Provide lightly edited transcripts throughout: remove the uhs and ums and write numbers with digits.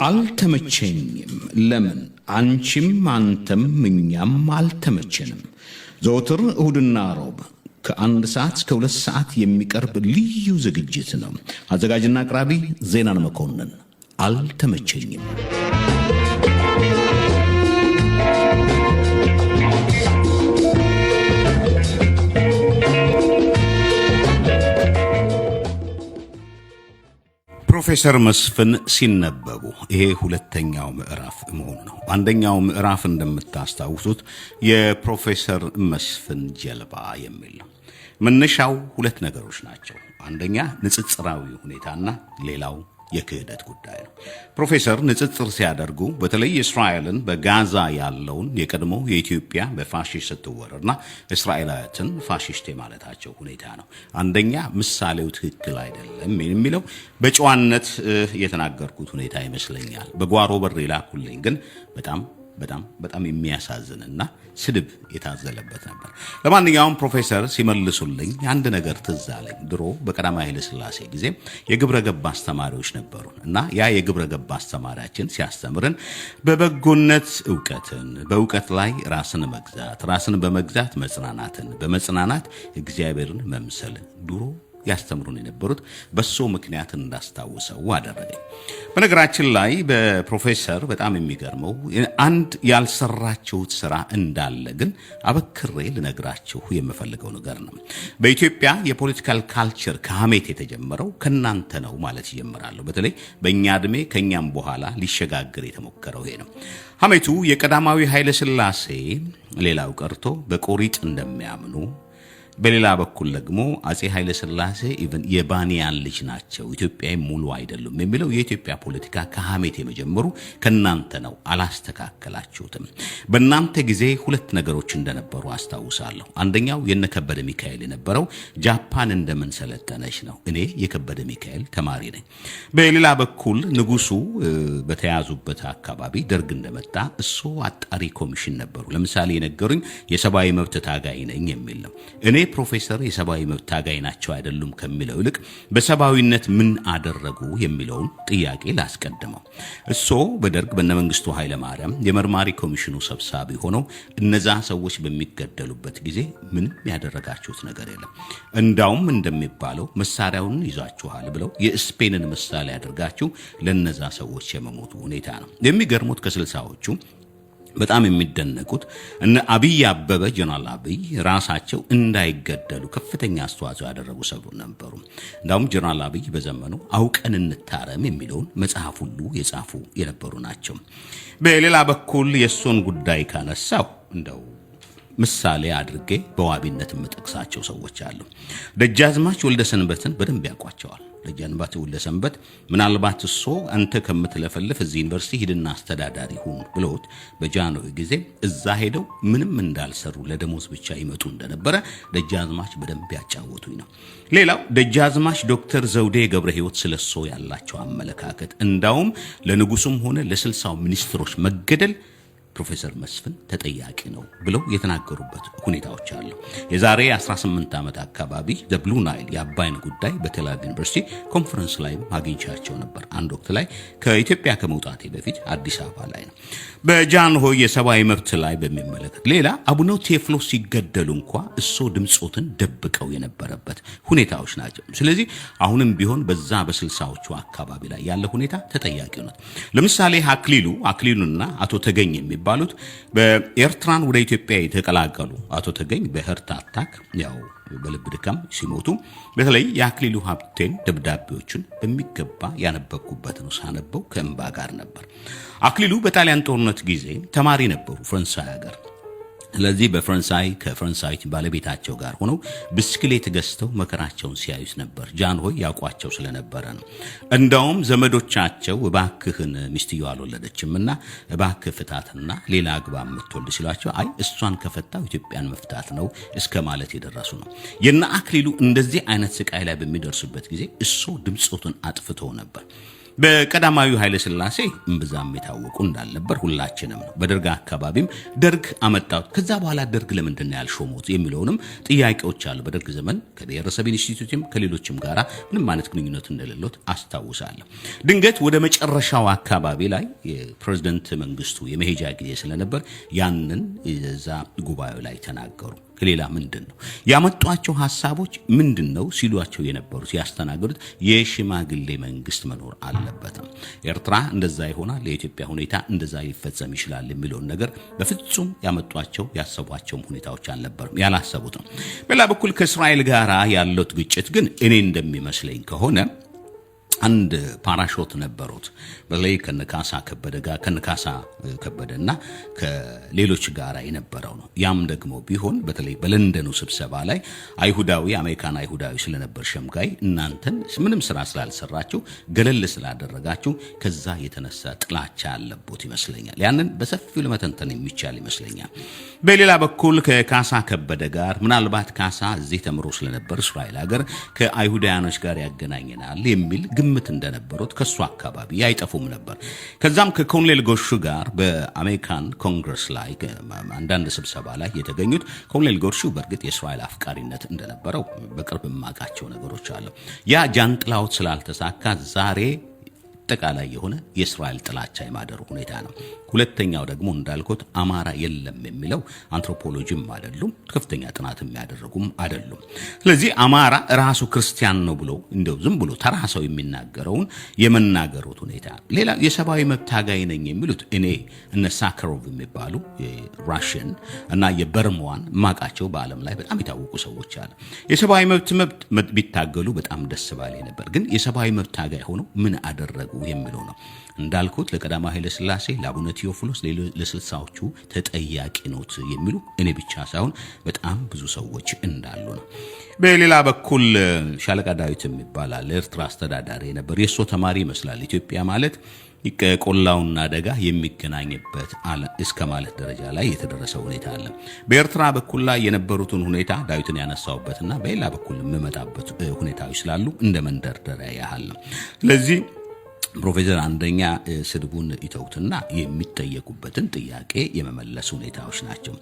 አልተመቸኝም። ለምን? አንቺም አንተም እኛም አልተመቸንም። ዘወትር እሁድና ሮብ ከ1 ሰዓት እስከ 2 ሰዓት የሚቀርብ ልዩ ዝግጅት ነው። አዘጋጅና አቅራቢ ዜናን መኮንን። አልተመቸኝም። ፕሮፌሰር መስፍን ሲነበቡ ይሄ ሁለተኛው ምዕራፍ መሆኑ ነው። አንደኛው ምዕራፍ እንደምታስታውሱት የፕሮፌሰር መስፍን ጀልባ የሚል ነው። መነሻው ሁለት ነገሮች ናቸው። አንደኛ ንጽጽራዊ ሁኔታና ሌላው የክህደት ጉዳይ ነው። ፕሮፌሰር ንጽጽር ሲያደርጉ በተለይ እስራኤልን በጋዛ ያለውን የቀድሞ የኢትዮጵያ በፋሽስት ስትወረርና እስራኤላውያትን ፋሽስት የማለታቸው ሁኔታ ነው። አንደኛ ምሳሌው ትክክል አይደለም የሚለው በጨዋነት የተናገርኩት ሁኔታ ይመስለኛል። በጓሮ በር የላኩልኝ ግን በጣም በጣም በጣም የሚያሳዝንና ስድብ የታዘለበት ነበር። ለማንኛውም ፕሮፌሰር ሲመልሱልኝ አንድ ነገር ትዝ አለኝ። ድሮ በቀዳማዊ ኃይለ ሥላሴ ጊዜ የግብረ ገብ አስተማሪዎች ነበሩን እና ያ የግብረ ገብ አስተማሪያችን ሲያስተምርን በበጎነት እውቀትን፣ በእውቀት ላይ ራስን መግዛት፣ ራስን በመግዛት መጽናናትን፣ በመጽናናት እግዚአብሔርን መምሰል ድሮ ያስተምሩን የነበሩት በሱ ምክንያት እንዳስታውሰው አደረገኝ። በነገራችን ላይ በፕሮፌሰር በጣም የሚገርመው አንድ ያልሰራችሁት ስራ እንዳለ ግን አበክሬ ልነግራችሁ የምፈልገው ነገር ነው። በኢትዮጵያ የ political culture ከሀሜት የተጀመረው ከናንተ ነው ማለት ይጀምራለሁ። በተለይ በእኛ ዕድሜ ከእኛም በኋላ ሊሸጋግር የተሞከረው ይሄ ነው። ሀሜቱ የቀዳማዊ ኃይለ ሥላሴ ሌላው ቀርቶ በቆሪጥ እንደሚያምኑ፣ በሌላ በኩል ደግሞ አጼ ኃይለ ሥላሴ even የባንያን ልጅ ናቸው፣ ኢትዮጵያዊ ሙሉ አይደሉም የሚለው የኢትዮጵያ ፖለቲካ ከሀሜት የመጀመሩ ከናንተ ነው። አላስተካከላችሁትም። በእናንተ ጊዜ ሁለት ነገሮች እንደነበሩ አስታውሳለሁ። አንደኛው የነ ከበደ ሚካኤል የነበረው ጃፓን እንደምን ሰለጠነች ነው። እኔ የከበደ ሚካኤል ተማሪ ነኝ። በሌላ በኩል ንጉሱ በተያዙበት አካባቢ ደርግ እንደመጣ እሱ አጣሪ ኮሚሽን ነበሩ። ለምሳሌ የነገሩኝ የሰብአዊ መብት ታጋይ ነኝ የሚል ነው። እኔ ፕሮፌሰር የሰብአዊ መብት ታጋይ ናቸው አይደሉም ከሚለው ይልቅ በሰብአዊነት ምን አደረጉ የሚለውን ጥያቄ ላስቀድመው። እሶ በደርግ በነ መንግስቱ ኃይለማርያም የመርማሪ ኮሚሽኑ ሰብሳቢ ሆነው እነዛ ሰዎች በሚገደሉበት ጊዜ ምንም ያደረጋችሁት ነገር የለም። እንዳውም እንደሚባለው መሳሪያውን ይዟችኋል ብለው የስፔንን ምሳሌ አድርጋችሁ ለነዛ ሰዎች የመሞቱ ሁኔታ ነው የሚገርሙት። ከስልሳዎቹ በጣም የሚደነቁት እነ አብይ አበበ፣ ጀነራል አብይ ራሳቸው እንዳይገደሉ ከፍተኛ አስተዋጽኦ ያደረጉ ሰው ነበሩ። እንዳውም ጀነራል አብይ በዘመኑ አውቀን እንታረም የሚለውን መጽሐፍ ሁሉ የጻፉ የነበሩ ናቸው። በሌላ በኩል የእሱን ጉዳይ ካነሳው እንደው ምሳሌ አድርጌ በዋቢነት የምጠቅሳቸው ሰዎች አሉ። ደጃዝማች ወልደ ሰንበትን በደንብ ያውቋቸዋል። ደጃዝማች ወልደ ሰንበት ምናልባት እሶ አንተ ከምትለፈልፍ እዚህ ዩኒቨርሲቲ ሂድና አስተዳዳሪ ሁን ብለውት በጃንሆይ ጊዜ እዛ ሄደው ምንም እንዳልሰሩ ለደሞዝ ብቻ ይመጡ እንደነበረ ደጃዝማች በደንብ ያጫወቱኝ ነው። ሌላው ደጃዝማች ዶክተር ዘውዴ ገብረ ሕይወት ስለሶ ያላቸው አመለካከት እንዳውም ለንጉሱም ሆነ ለ60ው ሚኒስትሮች መገደል ፕሮፌሰር መስፍን ተጠያቂ ነው ብለው የተናገሩበት ሁኔታዎች አሉ። የዛሬ 18 ዓመት አካባቢ the Blue Nile የአባይን ጉዳይ በቴልአቪቭ ዩኒቨርሲቲ ኮንፈረንስ ላይም አግኝቻቸው ነበር። አንድ ወቅት ላይ ከኢትዮጵያ ከመውጣቴ በፊት አዲስ አበባ ላይ ነው። በጃንሆይ የሰብአዊ መብት ላይ በሚመለከት ሌላ አቡነ ቴዎፍሎስ ሲገደሉ እንኳ እሶ ድምፆትን ደብቀው የነበረበት ሁኔታዎች ናቸው። ስለዚህ አሁንም ቢሆን በዛ በስልሳዎቹ አካባቢ ላይ ያለ ሁኔታ ተጠያቂ ነው። ለምሳሌ አክሊሉና አቶ ተገኝ የሚባሉት በኤርትራን ወደ ኢትዮጵያ የተቀላቀሉ አቶ ተገኝ በ heart attack ያው በልብ ድካም ሲሞቱ በተለይ የአክሊሉ ሀብቴን ደብዳቤዎችን በሚገባ ያነበብኩበት ነው። ሳነበው ከእንባ ጋር ነበር። አክሊሉ በጣሊያን ጦርነት ጊዜ ተማሪ ነበሩ ፈረንሳይ ሀገር። ስለዚህ በፈረንሳይ ከፈረንሳይ ባለቤታቸው ጋር ሆነው ብስክሌት ገዝተው መከራቸውን ሲያዩት ነበር። ጃንሆይ ያውቋቸው ስለነበረ ነው። እንዳውም ዘመዶቻቸው እባክህን ሚስትየው አልወለደችምና እባክህ ፍታትና ሌላ አግባ የምትወልድ ሲሏቸው አይ እሷን ከፈታው ኢትዮጵያን መፍታት ነው እስከ ማለት የደረሱ ነው። የነ አክሊሉ እንደዚህ አይነት ስቃይ ላይ በሚደርሱበት ጊዜ እሱ ድምፆትን አጥፍተው ነበር። በቀዳማዊ ኃይለ ሥላሴ እምብዛም የታወቁ እንዳልነበር ሁላችንም ነው። በደርግ አካባቢም ደርግ አመጣው። ከዛ በኋላ ደርግ ለምንድን ነው ያልሾሙት የሚለውንም ጥያቄዎች አሉ። በደርግ ዘመን ከብሔረሰብ ኢንስቲትዩትም ከሌሎችም ጋራ ምንም አይነት ግንኙነት እንደሌሎት አስታውሳለሁ። ድንገት ወደ መጨረሻው አካባቢ ላይ የፕሬዝደንት መንግስቱ የመሄጃ ጊዜ ስለነበር ያንን እዛ ጉባኤው ላይ ተናገሩ። ከሌላ ምንድን ነው ያመጧቸው ሀሳቦች ምንድን ነው ሲሏቸው የነበሩት ያስተናገዱት የሽማግሌ መንግስት መኖር አለበትም። ኤርትራ እንደዛ ይሆናል፣ የኢትዮጵያ ሁኔታ እንደዛ ሊፈጸም ይችላል የሚለውን ነገር በፍጹም ያመጧቸው ያሰቧቸውም ሁኔታዎች አልነበሩም፣ ያላሰቡት ነው። በሌላ በኩል ከእስራኤል ጋር ያለው ግጭት ግን እኔ እንደሚመስለኝ ከሆነ አንድ ፓራሾት ነበሩት። በተለይ ከነካሳ ከበደ ጋር ከነካሳ ከበደና ከሌሎች ጋር የነበረው ነው። ያም ደግሞ ቢሆን በተለይ በለንደኑ ስብሰባ ላይ አይሁዳዊ አሜሪካን አይሁዳዊ ስለነበር ሸምጋይ እናንተን ምንም ስራ ስላልሰራችሁ ገለል ስላደረጋችሁ ከዛ የተነሳ ጥላቻ ያለቦት ይመስለኛል። ያንን በሰፊው ለመተንተን የሚቻል ይመስለኛል። በሌላ በኩል ከካሳ ከበደ ጋር ምናልባት ካሳ እዚህ ተምሮ ስለነበር እስራኤል ሀገር ከአይሁዳውያኖች ጋር ያገናኘናል የሚል ግምት እንደነበሩት ከሱ አካባቢ አይጠፉም ነበር። ከዛም ከኮሎኔል ጎሹ ጋር በአሜሪካን ኮንግረስ ላይ አንዳንድ ስብሰባ ላይ የተገኙት ኮሎኔል ጎሹ በእርግጥ የእስራኤል አፍቃሪነት እንደነበረው በቅርብ የማውቃቸው ነገሮች አሉ። ያ ጃንጥላዎት ስላልተሳካ ዛሬ አጠቃላይ የሆነ የእስራኤል ጥላቻ የማደሩ ሁኔታ ነው። ሁለተኛው ደግሞ እንዳልኩት አማራ የለም የሚለው አንትሮፖሎጂም አይደሉም፣ ከፍተኛ ጥናት የሚያደርጉም አይደሉም። ስለዚህ አማራ ራሱ ክርስቲያን ነው ብሎ እንደው ዝም ብሎ ተራ ሰው የሚናገረውን የመናገሩት ሁኔታ። ሌላ የሰብአዊ መብት ታጋይ ነኝ የሚሉት እኔ እነ ሳካሮቭ የሚባሉ የራሽን እና የበርማዋን ማቃቸው በዓለም ላይ በጣም የታወቁ ሰዎች አሉ። የሰብአዊ መብት ቢታገሉ በጣም ደስ ባለ ነበር። ግን የሰብአዊ መብት ታጋይ ሆነው ምን አደረጉ የሚለው ነው። እንዳልኩት ለቀዳማዊ ኃይለ ሥላሴ፣ ለአቡነ ቴዎፍሎስ፣ ለስልሳዎቹ ተጠያቂ ኖት የሚሉ እኔ ብቻ ሳይሆን በጣም ብዙ ሰዎች እንዳሉ ነው። በሌላ በኩል ሻለቃ ዳዊት የሚባል አለ፣ ኤርትራ አስተዳዳሪ ነበር። የእሱ ተማሪ ይመስላል። ኢትዮጵያ ማለት ቆላውና ደጋ የሚገናኝበት እስከ ማለት ደረጃ ላይ የተደረሰ ሁኔታ አለ። በኤርትራ በኩል ላይ የነበሩትን ሁኔታ ዳዊትን ያነሳውበትና በሌላ በኩል የምመጣበት ሁኔታዎች ስላሉ እንደ መንደርደሪያ ያህል ነው። ስለዚህ ፕሮፌሰር አንደኛ ስድቡን ይተውትና የሚጠየቁበትን ጥያቄ የመመለስ ሁኔታዎች ናቸው።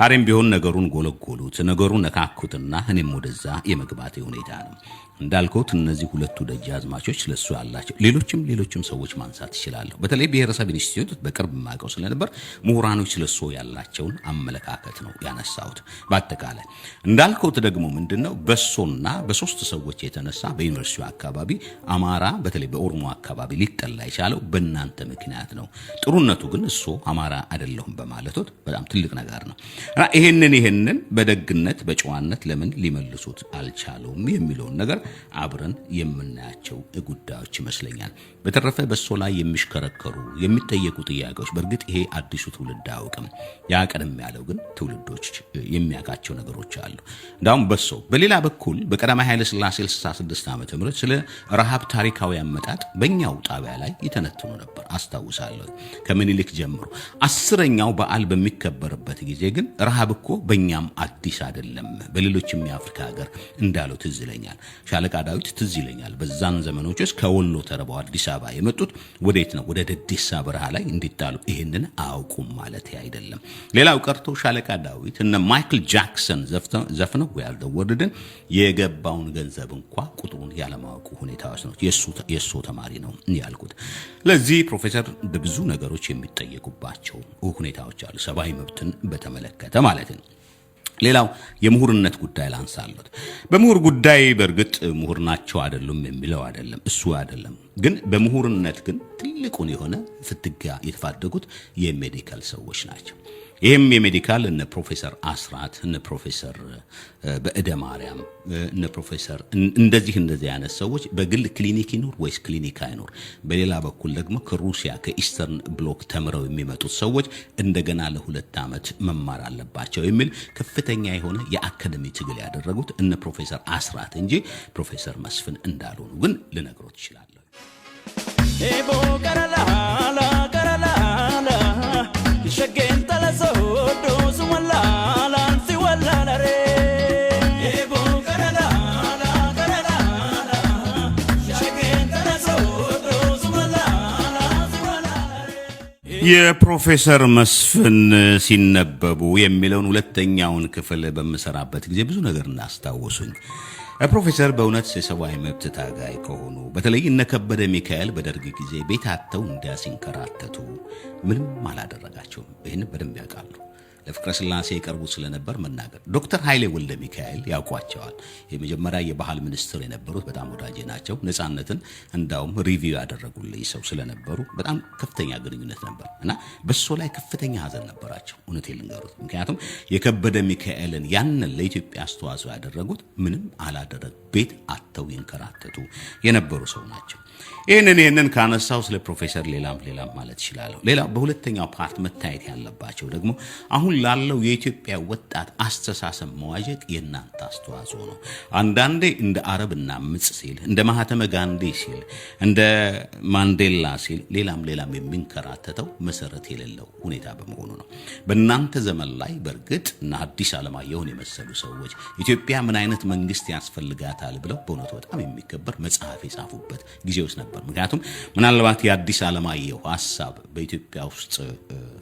ዛሬም ቢሆን ነገሩን ጎለጎሉት፣ ነገሩን ነካኩትና እኔም ወደዛ የመግባቴ ሁኔታ ነው። እንዳልኩት እነዚህ ሁለቱ ደጃዝማቾች ለሱ ያላቸው ሌሎችም ሌሎችም ሰዎች ማንሳት ይችላለሁ። በተለይ ብሔረሰብ ኢንስቲትዩት በቅርብ የማውቀው ስለነበር ምሁራኖች ስለሱ ያላቸውን አመለካከት ነው ያነሳሁት። በአጠቃላይ እንዳልኩት ደግሞ ምንድነው በሶና በሶስት ሰዎች የተነሳ በዩኒቨርሲቲው አካባቢ አማራ በተለይ በኦሮሞ አካባቢ ሊጠላ የቻለው በእናንተ ምክንያት ነው። ጥሩነቱ ግን እሱ አማራ አይደለሁም በማለቶት በጣም ትልቅ ነገር ነው እና ይሄንን በደግነት በጨዋነት ለምን ሊመልሱት አልቻለውም የሚለውን ነገር አብረን የምናያቸው ጉዳዮች ይመስለኛል። በተረፈ በሶ ላይ የሚሽከረከሩ የሚጠየቁ ጥያቄዎች በእርግጥ ይሄ አዲሱ ትውልድ አያውቅም። ያ ቀደም ያለው ግን ትውልዶች የሚያውቃቸው ነገሮች አሉ። እንዳውም በሶ በሌላ በኩል በቀዳማዊ ኃይለ ሥላሴ 66 ዓመተ ምህረት ስለ ረሃብ ታሪካዊ አመጣጥ በእኛው ጣቢያ ላይ ይተነትኑ ነበር አስታውሳለሁ። ከምኒልክ ጀምሮ 10ኛው በዓል በሚከበርበት ጊዜ ግን ረሃብ እኮ በእኛም አዲስ አይደለም በሌሎችም የአፍሪካ ሀገር እንዳለው ትዝ ይለኛል። ሻለቃ ዳዊት ትዝ ይለኛል። በዛን ዘመኖች ውስጥ ከወሎ ተርበው አዲስ አበባ የመጡት ወዴት ነው? ወደ ደዴሳ በረሃ ላይ እንዲጣሉ። ይህንን አያውቁም ማለት አይደለም። ሌላው ቀርቶ ሻለቃ ዳዊት እነ ማይክል ጃክሰን ዘፍነው We Are the World ን የገባውን ገንዘብ እንኳ ቁጥሩን ያለማወቁ ሁኔታዎች ነው። የእሱ ተማሪ ነው ያልኩት። ለዚህ ፕሮፌሰር በብዙ ነገሮች የሚጠየቁባቸው ሁኔታዎች አሉ፣ ሰብአዊ መብትን በተመለከተ ማለት ነው። ሌላው የምሁርነት ጉዳይ ላንሳለት። በምሁር ጉዳይ በእርግጥ ምሁር ናቸው አይደሉም የሚለው አይደለም፣ እሱ አይደለም። ግን በምሁርነት ግን ትልቁን የሆነ ፍትጊያ የተፋደጉት የ medical ሰዎች ናቸው። ይህም የ medical እነ ፕሮፌሰር አስራት፣ እነ ፕሮፌሰር በእደ ማርያም፣ እነ ፕሮፌሰር እንደዚህ አይነት ሰዎች በግል ክሊኒክ ይኖር ወይስ ክሊኒክ አይኖር፣ በሌላ በኩል ደግሞ ከሩሲያ ከ Eastern Bloc ተምረው የሚመጡት ሰዎች እንደገና ለ2 ዓመት መማር አለባቸው የሚል ከፍተኛ የሆነ የአካደሚ ትግል ያደረጉት እነ ፕሮፌሰር አስራት እንጂ ፕሮፌሰር መስፍን እንዳልሆኑ ግን ልነግሮት ይችላል። የፕሮፌሰር መስፍን ሲነበቡ የሚለውን ሁለተኛውን ክፍል በምሰራበት ጊዜ ብዙ ነገር እናስታውሱኝ። ፕሮፌሰር በእውነት የሰብአዊ መብት ታጋይ ከሆኑ፣ በተለይ እነ ከበደ ሚካኤል በደርግ ጊዜ ቤት አጥተው እንዲያ ሲንከራተቱ ምንም አላደረጋቸውም። ይህን በደንብ ያውቃሉ። ለፍቅረ ስላሴ የቀርቡ ስለነበር መናገር፣ ዶክተር ኃይሌ ወልደ ሚካኤል ያውቋቸዋል። የመጀመሪያ የባህል ሚኒስትር የነበሩት በጣም ወዳጄ ናቸው። ነፃነትን እንዳውም review ያደረጉልኝ ሰው ስለነበሩ በጣም ከፍተኛ ግንኙነት ነበር እና በሱ ላይ ከፍተኛ ሀዘን ነበራቸው። እውነቴን ልንገሩት። ምክንያቱም የከበደ ሚካኤልን ያንን ለኢትዮጵያ አስተዋጽኦ ያደረጉት ምንም አላደረግ፣ ቤት አጥተው ይንከራተቱ የነበሩ ሰው ናቸው። ይህንን ካነሳው ስለ ፕሮፌሰር ሌላም ሌላም ማለት እችላለሁ። ሌላው በሁለተኛው part መታየት ያለባቸው ደግሞ አሁን ላለው የኢትዮጵያ ወጣት አስተሳሰብ መዋዠቅ የእናንተ አስተዋጽኦ ነው። አንዳንዴ እንደ አረብና ምጽ ሲል፣ እንደ ማህተመ ጋንዲ ሲል፣ እንደ ማንዴላ ሲል፣ ሌላም ሌላም የሚንከራተተው መሰረት የሌለው ሁኔታ በመሆኑ ነው። በእናንተ ዘመን ላይ በእርግጥ እነ ሐዲስ ዓለማየሁን የመሰሉ ሰዎች ኢትዮጵያ ምን አይነት መንግስት ያስፈልጋታል ብለው በእውነቱ በጣም የሚከበር መጽሐፍ የጻፉበት ጊዜዎች ነበር። ምክንያቱም ምናልባት የሐዲስ ዓለማየሁ ሀሳብ በኢትዮጵያ ውስጥ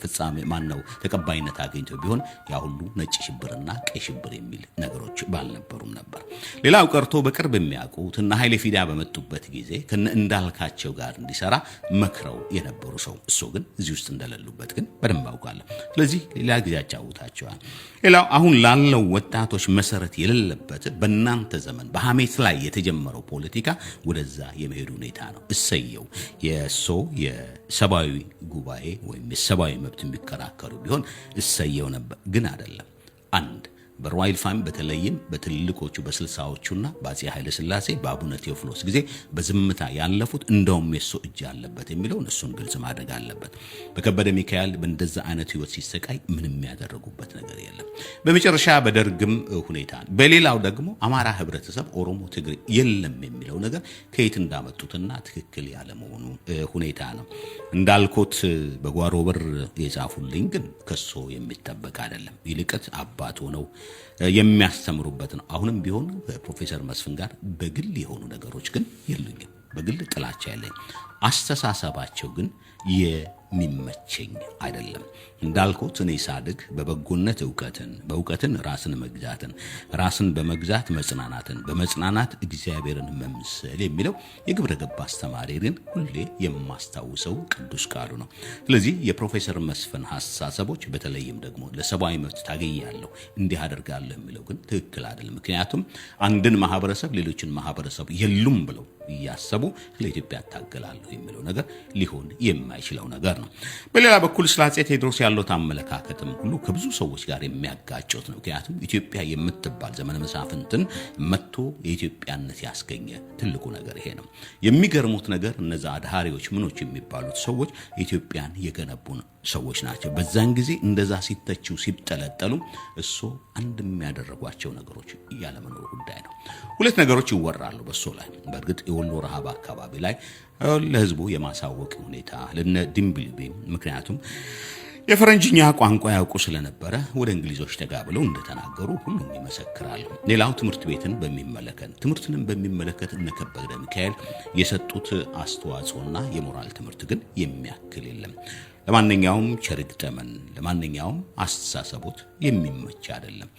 ፍጻሜ ማን ነው ተቀባይነት አግኝቶ ቢሆን ያ ሁሉ ነጭ ሽብርና ቀይ ሽብር የሚል ነገሮች ባልነበሩም ነበር። ሌላው ቀርቶ በቅርብ የሚያውቁት እና ኃይሌ ፊዳ በመጡበት ጊዜ ከነ እንዳልካቸው ጋር እንዲሰራ መክረው የነበሩ ሰው፣ እሱ ግን እዚህ ውስጥ እንደሌሉበት ግን በደንብ አውቃለሁ። ስለዚህ ሌላ ጊዜ ያጫውታቸዋል። ሌላው አሁን ላለው ወጣቶች መሰረት የሌለበት በእናንተ ዘመን በሐሜት ላይ የተጀመረው ፖለቲካ ወደዛ የመሄዱ ሁኔታ ነው። እሰየው፣ የሶ የሰብአዊ ጉባኤ ወይም የሰብአዊ መብት የሚከራከሩ ቢሆን እሰየው ነበር፣ ግን አይደለም። አንድ በ royal family፣ በተለይም በትልቆቹ በስልሳዎቹና በአፄ ኃይለ ሥላሴ፣ በአቡነ ቴዎፍሎስ ጊዜ በዝምታ ያለፉት እንደውም የሱ እጅ አለበት የሚለውን እሱን ግልጽ ማድረግ አለበት። በከበደ ሚካኤል በእንደዛ አይነት ህይወት ሲሰቃይ ምንም ያደረጉበት ነገር የለም። በመጨረሻ በደርግም ሁኔታ፣ በሌላው ደግሞ አማራ ህብረተሰብ፣ ኦሮሞ፣ ትግሬ የለም የሚለው ነገር ከየት እንዳመጡትና ትክክል ያለመሆኑ ሁኔታ ነው። እንዳልኩት በጓሮ በር የጻፉልኝ ግን ከሶ የሚጠበቅ አይደለም። ይልቅት አባት ሆነው የሚያስተምሩበት ነው። አሁንም ቢሆን ከፕሮፌሰር መስፍን ጋር በግል የሆኑ ነገሮች ግን የሉኝም። በግል ጥላቻ የለኝም። አስተሳሰባቸው ግን የሚመቸኝ አይደለም። እንዳልኩት እኔ ሳድግ በበጎነት እውቀትን፣ በእውቀትን ራስን መግዛትን፣ ራስን በመግዛት መጽናናትን፣ በመጽናናት እግዚአብሔርን መምሰል የሚለው የግብረ ገብ አስተማሪ ግን ሁሌ የማስታውሰው ቅዱስ ቃሉ ነው። ስለዚህ የፕሮፌሰር መስፍን አስተሳሰቦች፣ በተለይም ደግሞ ለሰብአዊ መብት ታግያለሁ፣ እንዲህ አደርጋለሁ የሚለው ግን ትክክል አይደለም። ምክንያቱም አንድን ማህበረሰብ ሌሎችን ማህበረሰብ የሉም ብለው እያሰቡ ስለ ኢትዮጵያ እታገላለሁ የሚለው ነገር ሊሆን የማይችለው ነገር ነው። በሌላ በኩል ስለ አፄ ቴዎድሮስ ያለው አመለካከትም ሁሉ ከብዙ ሰዎች ጋር የሚያጋጩት ነው። ምክንያቱም ኢትዮጵያ የምትባል ዘመነ መሳፍንትን መጥቶ የኢትዮጵያነት ያስገኘ ትልቁ ነገር ይሄ ነው። የሚገርሙት ነገር እነዛ አድሃሪዎች ምኖች የሚባሉት ሰዎች ኢትዮጵያን የገነቡ ሰዎች ናቸው። በዛን ጊዜ እንደዛ ሲተቹ ሲጠለጠሉ እሱ አንድ የሚያደረጓቸው ነገሮች ያለመኖሩ ጉዳይ ነው። ሁለት ነገሮች ይወራሉ በእሱ ላይ። በእርግጥ የወሎ ረሃብ አካባቢ ላይ ለህዝቡ የማሳወቅ ሁኔታ ለነ ድምቢልቢ፣ ምክንያቱም የፈረንጅኛ ቋንቋ ያውቁ ስለነበረ ወደ እንግሊዞች ተጋብለው እንደተናገሩ ሁሉም ይመሰክራሉ። ሌላው ትምህርት ቤትን በሚመለከት፣ ትምህርትንም በሚመለከት እነ ከበደ ሚካኤል የሰጡት አስተዋጽኦና የሞራል ትምህርት ግን የሚያክል የለም። ለማንኛውም ቸር ይግጠመን። ለማንኛውም አስተሳሰቦት የሚመች አይደለም።